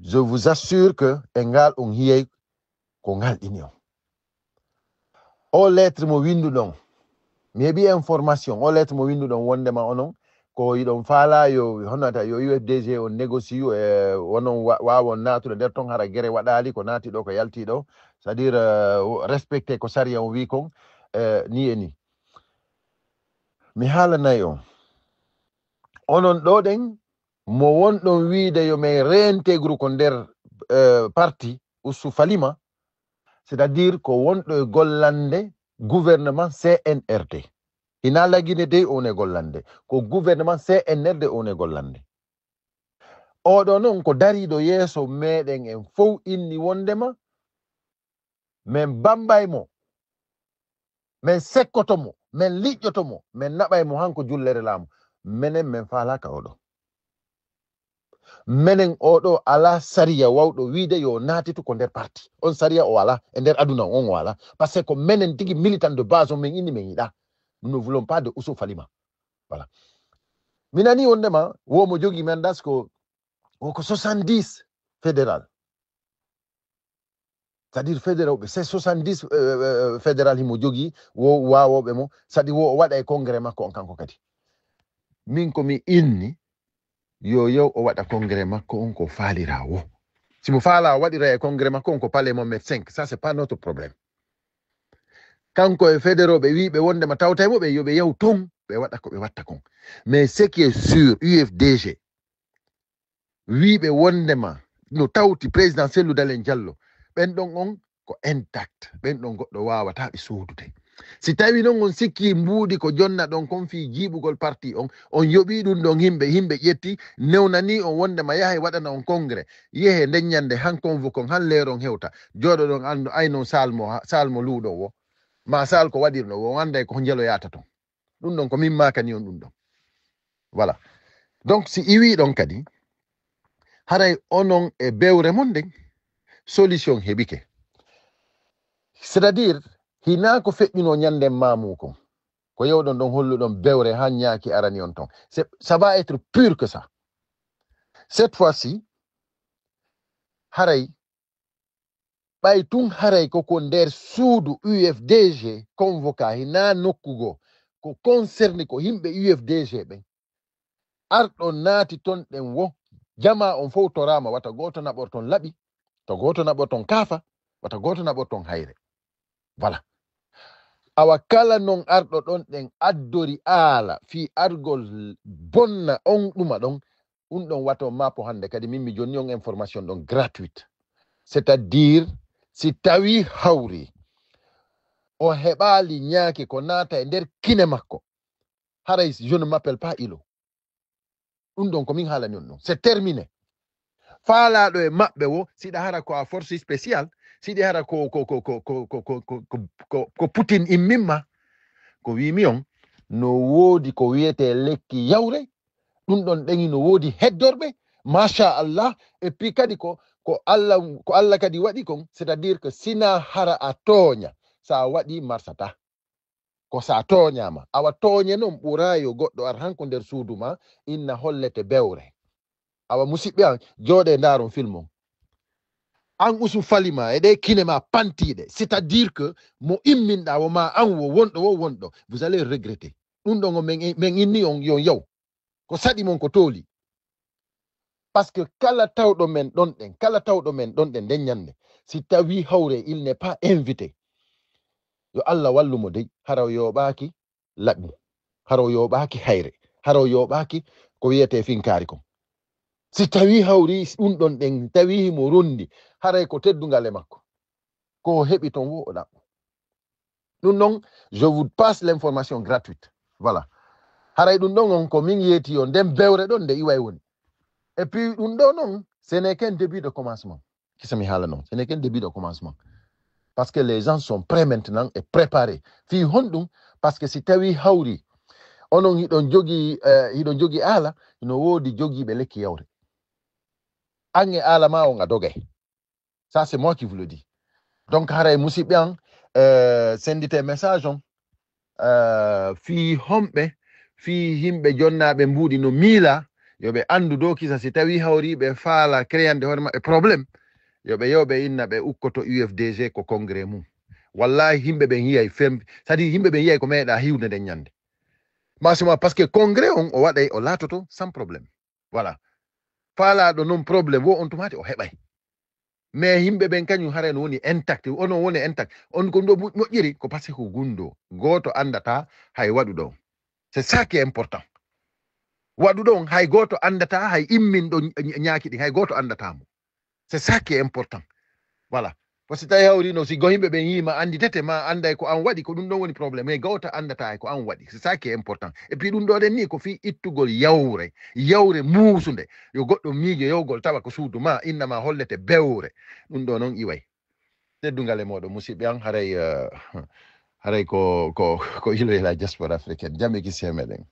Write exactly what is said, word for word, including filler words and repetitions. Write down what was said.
Je vous assure que e ngal on hiyay ko ngal ɗini on. O lettre mo winduɗon, mi heɓi information, o lettre mo winduɗon wondema onon ko yiɗon faala yo honata yo U F D G on négocie e onon wa- waawon naatude nder ton, hara gere waɗaali ko naati ɗo ko yalti ɗo, c'est-à-dire euh, respecté ko sariya on wi kon euh, ni e ni. Mi haalanay on, onon ɗo ɗen mo wonɗon wiide yo min réintégre ko nder euh, parti Ousou Falima, c'est-à-dire ko wonɗo e gollande gouvernement C N R D. Hina lagine dey on e gollande, ko gouvernement C N R D on e gollande. Oɗo noon ko dariiɗo yeeso meɗen en fof inni wondema min bambay mo, min sekkoto mo, min liƴƴoto mo, min naɓay mo hanko jullere laamu. Menen min faalaka oɗo. Menen oɗo ala sariya wawɗo wiide yo naatitu ko nder parti. On sariya o ala e nder aduna on o ala. Parce que ko menen tigi militant de base on min inni min yiɗa. Nous ne voulons pas de Ousou Falima. Voilà. Mi nani wondema wo mo jogi mandat ko woko soixante-dix fédéral. C'est-à-dire fédéral ɓe c'est soixante-dix euh, euh, fédéral himo jogi wo wawoɓe mo, c'est-à-dire wo o waɗa e congrès makko on kanko kadi. Min ko mi inni yo yow o waɗa congrès makko on ko faalira wo. Si mo faala o waɗira e congrès makko on ko palais mo met cinq, ça c'est pas notre problème. Kanko e fédéral ɓe wi ɓe wondema tawtay mo ɓe yo ɓe yahu ton ɓe waɗa ko ɓe watta kon. Mais ce qui est sûr, U F D G wiiɓe wondema no tawti président Cellou Dalein Diallo, ɓen ɗon on ko intact, ɓen ɗon goɗɗo waawata ɓe soodude. Si tawi noon on sikki mbuuɗi ko jonna ɗon kon fii jiiɓugol parti on, on yoɓii ɗum ɗon himɓe, himɓe ƴetti newnanii on wondema yahay waɗana on congrès, yehe nden ñande han convoque on, han leeron hewta, jooɗoɗon andu aynon saal mo, saal mo luuɗo wo, ma saal ko waɗirɗo wo, on anday ko njeloyata ton. Ɗum ɗon ko min maakani on ɗum ɗon. Voilà. Donc si iwi ɗon kadi haray onon e bewre mon nden solution heɓike. C'est-à-dire hina ko feƴƴuno ñanden mamu kon ko yewɗon ɗon holluɗon bewre ha ñaaki arani on ton. Ça va être pur que ça. Cette fois-ci haray ɓay tun haray ko ko nder suudu U F D G convoqué hina nokku goo ko concerné ko yimɓe U F D G ɓen. Arɗo naati ton ɗen wo jama on fow toraama wata gooto naɓor ton laɓi, to gooto naɓor ton kaafa, wata gooto naɓor ton hayre. Voilà. Awa kala non arɗo ɗon ɗen addori aala fii argol bonna on ɗuma ɗon, ɗum ɗon wato mapo hannde kadi min mi jonni on information ɗon gratuite. C'est-à-dire si tawi hawri o heɓaali ñaaki ko naata e nder kine makko, haray je ne m'appelle pas Ilo. Ɗum ɗon ko min haalani on ɗum c'est terminé. Faalaaɗo e maɓɓe wo siɗa hara ko a force spécial, siɗi hara ko ko ko ko ko ko ko ko ko ko Putin immimma. Ko wiimi on no woodi ko wiyetee lekki yawre. Ɗum ɗon ɗeni no woodi heddorɓe machallah. Et puis kadi ko ko allah ko allah kadi waɗi kon, c'est à dire que sina hara a tooña, sa waɗi marsata. Ko sa tooñaama awa tooñe noon ɓuraa yo goɗɗo ar hanko nder suudu ma inna hollete bewre. Awa musiɓɓe an jooɗe ndaaron film on. An usu falima e ɗe kine ma pantiiɗe, c'est à dire que mo imminɗa wo ma an wo wonɗo wo wonɗo, vous allez regretter. Ɗum ɗon o men inni on yon yaw. Ko saɗi mon ko tooli. Parce que kala tawɗo men ɗon ɗen kala tawɗo men ɗon ɗen nden ñande, si tawi hawre il n'est pas invité, yo allah wallu mo dey. Hara o yooɓaaki laɓi, hara o yooɓaaki hayre, hara o yooɓaaki ko wiyetee finkaari kon. Si tawi hawri ɗum ɗon ɗen tawi himo rondi, haray ko teddungal e makko. Ko o heɓi ton wo o ɗaɓɓu. Ɗum ɗon je vous passe l'information gratuite. Voilà. Haray ɗum ɗon on ko min yeeti yo nden bewre ɗon nde iway woni. Et puis ɗum ɗo noon ce n'est qu'un début de commencement. Kisa mi haala noon ce n'est qu'un début de commencement. Parce que les gens sont prêts maintenant et préparés. Fii honɗum? Parce que si tawi hawri onon hiɗon jogi eh, hiɗon jogi aala, no woodi jogiiɓe lekki yawre. An e aala ma on a dogay. Ça c'est moi qui vous le dis. Donc haray musiɓɓe an euh, sendite message on euh, fii homɓe fii himɓe jonnaaɓe mbuuɗi no miila Yo ɓe anndu dow kisa, si tawi hawriiɓe faala créande hoore maɓɓe problème, yo ɓe, yo ɓe inna ɓe ukkoto U F D G ko congrès mum. Wallahi, yimɓe ɓen yiyay fem, c'est à dire yimɓe ɓen yiyay ko meeɗa hiwde nden ñande. Masuma, parce que congrès on o waɗay, o laatoto sans problème. Voilà. Faalaaɗo non problème wo on tumaati o heɓay. Mais yimɓe ɓen kañum haray no woni intact, ono woni intact. On ko ndo mo-, moƴƴiri ko parce que ko gunndo. Gooto anndata hay waɗuɗo on. C'est ça qui est important. Waɗuɗo on hay gooto anndata, hay imminɗo ñ-, ñ-, ñaaki ɗin, hay gooto anndata mo. C'est ça qui est important. Voilà. Parce que tawi hawrino si go yimɓe ɓen yii ma annditete, ma annday ko an waɗi, ko ɗum ɗon woni problème. Hay gooto anndata hay ko an waɗi. C'est ça qui est important. Et puis ɗum ɗo ɗen ni ko fii ittugol yawre, yawre muusunde. Yo goɗɗo miijo yawgol tawa ko suudu ma, inna ma hollete bewre. Ɗum ɗo non iway. Teddungal e mooɗon musidɓe an, haray, eh, haray ko, ko, ko ilo e la diaspora africaine. Jam e kisi e meɗen.